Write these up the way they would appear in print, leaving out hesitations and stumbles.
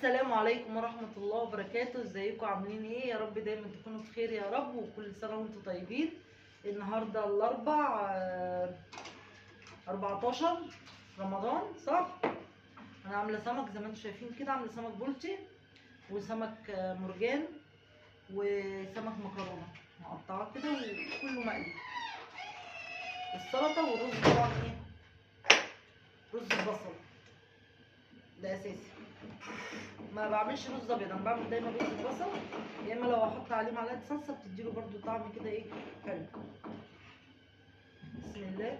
السلام عليكم ورحمة الله وبركاته. ازيكم عاملين ايه؟ يا رب دايما تكونوا بخير يا رب، وكل سنة وانتم طيبين. النهارده الاربع 14 رمضان، صح؟ انا عامله سمك زي ما انتم شايفين كده، عامله سمك بولتي وسمك مرجان وسمك مكرونه مقطعه كده، وكله مقلي. السلطة والرز طبعا ايه، رز البصل ده اساسي. ما بعملش رز ابيض، انا بعمل دايما رز البصل، يا اما لو احط عليه معلقه صلصه بتديله برده طعم كده ايه حلو. بسم الله.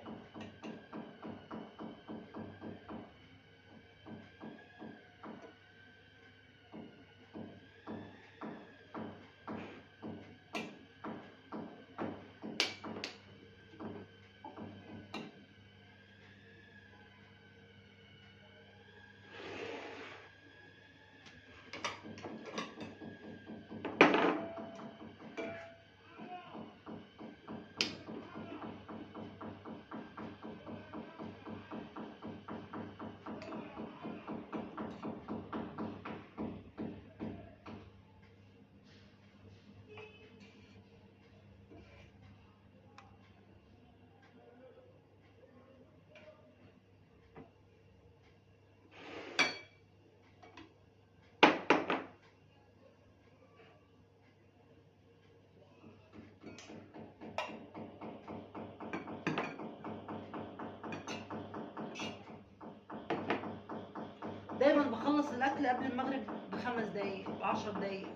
دايما بخلص الاكل قبل المغرب ب5 دقايق ب10 دقايق،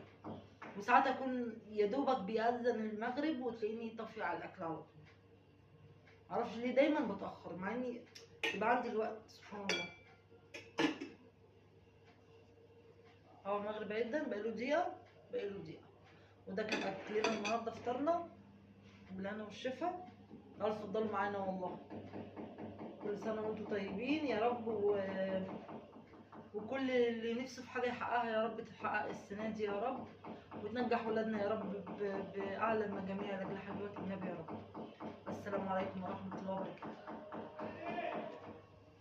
وساعات اكون يا دوبك بيأذن المغرب وتلاقيني طافية على الاكل على طول. معرفش ليه دايما بتأخر مع اني يبقى عندي الوقت، سبحان الله. اهو المغرب هيأذن، بقاله دقيقة بقاله دقيقة. وده كان اكلنا النهارده، فطرنا بالهنا والشفا. الف اتفضلوا معانا والله، كل سنة وانتم طيبين يا رب، وكل اللي نفسه في حاجة يحققها يا رب تتحقق السنة دي يا رب، وتنجح ولادنا يا رب باعلى المجاميع لاجل حبيبه النبي يا رب. السلام عليكم ورحمة الله وبركاته.